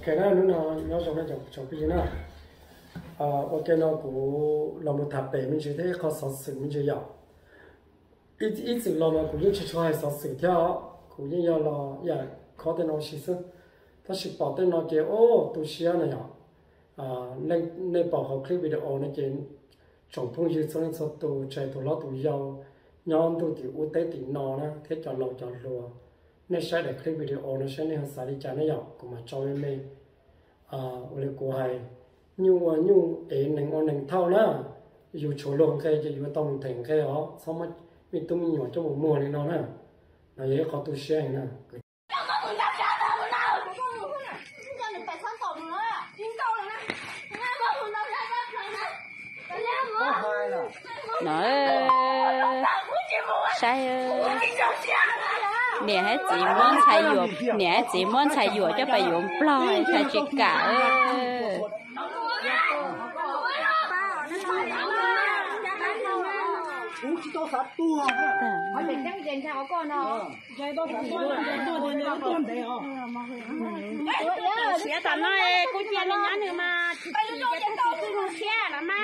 Ok na, hnub no nyob zoo na cov phooj ywg na. Ua ke no kuv los mus tham pem me ntsis thiab ib qho xov xwm me ntsis yom. Ib txwm los mas kuv yeej tsis tshua hais xov xwm thiab os, kuv yeej yog los yam khob tej no ua si xwb. Tab sis pom tej no ces o, tu siab na yom. Nej pom hauv clip video no ces tsoom phooj ywg txhua leej txhua tus, tsis hais tus hlob tus yau nyob ntuj tim ub teb tim no na thiab cov laus cov hluas, nej saib daim clip video no saib nej ho xav li cas na yom, kuv mam tso me me. Ua li kuv hais, nyuj ua nyuj ev, nees ua nees thauj na. Yus tshuav luag nqe ces yus tau mus them nqe os, txhob muab me tub me nyuam coj mus muag li no na. No yog ib qho tu siab heev na. No, saib, niam thiab txiv muab ntxhais yuam, niam thiab txiv muab ntxhais yuam coj pais yuav nplog, ntxhais tsis kam. Siav tom no kuv cia nws nyob nws mas, siav no mas.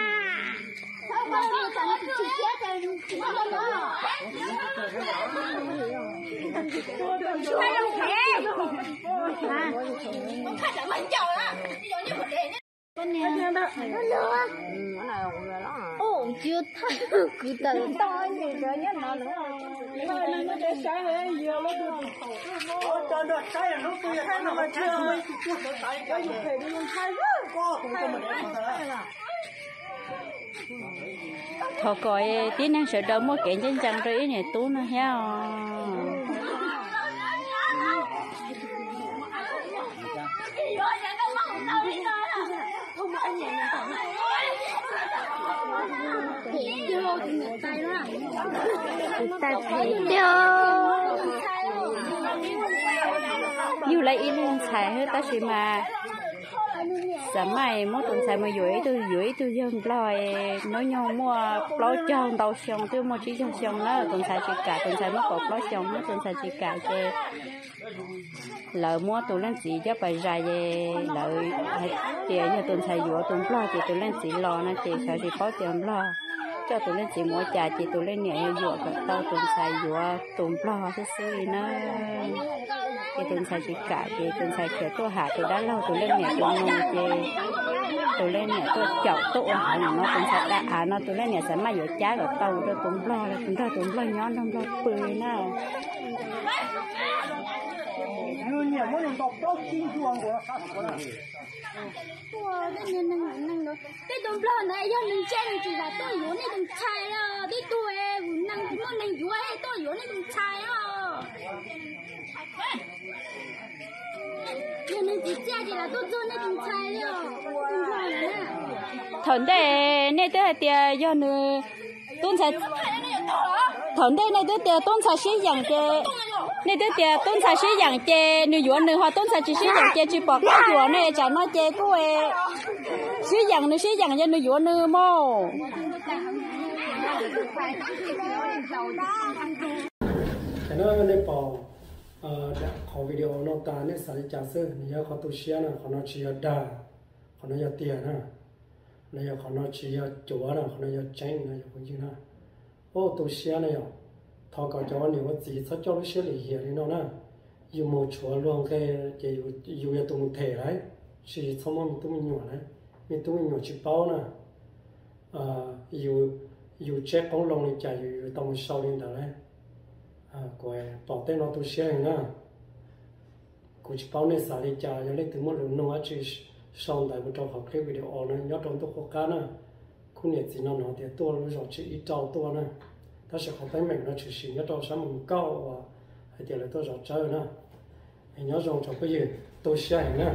Thov kom tib neeg sawv daws muaj kev ncaj ncees rau ib niam tub no thiab os. Yug lawm ib leeg ntxhais xwb tab sis mas xav mas muab tus ntxhais mus yuav ib tug, yuav ib tug yawg nplog, hnub nyoog muaj plaub caug ntau xyoo, twb muaj tsib caug xyoo na, tus ntxhais tsis kam, tus ntxhais muaj kaum plaub xyoo na, tus ntxhais tsis kam ces lawv muab tus leej txiv coj pais zais ces lawv hais tias yog tus ntxhais yuav tus nplog ces tus leej txiv los no ces xyov tsis paub tias nplog coj tus leej txiv mus ua cas ces tus leej niam yuam kom tau tus ntxhais yuav tus nplog xwb xwb li na. Ces tus ntxhais tsis kam ces tus ntxhais khiav tuaj ham tus dab laug tus leej niam tus nus ces tus leej niam tuaj caum tuaj ua heev no, tus ntxhais dab av no tus leej niam xav mas yuav cab kom tau rau tus nplog, nrog tus nplog nyob nrog nplog pw li na. Tej tus nplog ntawd yog nws ntse nws tsis kam tuaj yuav nej tus ntxhais los, tej tug vus nees tsis muaj neeg yuav tuaj yuav nej tus ntxhais os. Yog nws tsis txiaj ces lam tuaj txog nej tus ntxhais li os. Thaum ntej nej twb hais tias yog nws, tub ntxhais, thaum ntej nej twb tias tub ntxhais sib yeem ces, nej twb tias tub ntxhais sib yeem ces nws yuav nws, ho tub ntxhais tsis sib yeem ces tsis pom qab yuav ne, tsam no ces kuj sib yeem, nws sib yeem ces nws yuav nws mus. Ces nej pom qhov video no tas nej xav li cas xwb, nws yog qhov tu siab na, qhov no tsis yog dag, qhov no yog tiag na. No yog qhov no tsis yog cuav na, qhov no yog tseeb na cov phooj ywg na. Ua tu siab na yom. Thov kom cov ua niam ua txiv txhob coj lub siab lim hiam li no na. Yus mus tshuav luag nqe ces yus yog tus mus them lawm, tsis txhob muab me tub me nyuam lawm, me tub me nyuam tsis paub na. Yus tseb qoob loo li cas yus yuav tau mus sau li ntawd lawm. Kuv pom tej no tu siab heev na. Kuv tsis paub nej xav li cas, yog leej twg muaj lus nug dab tsi sau ntawv mus rau hauv clip video no nyob rau ntuj qub qab na. Khub niam txiv no hnov tias tuaj lub zos tsis ib rau tuaj na, tab sis qhov teeb meem no tshwm sim nyob rau sab Moos Kauj uas hais tias lawv tuaj zov tsawb na. Nyob zoo tsoom phooj ywg, tu siab heev na.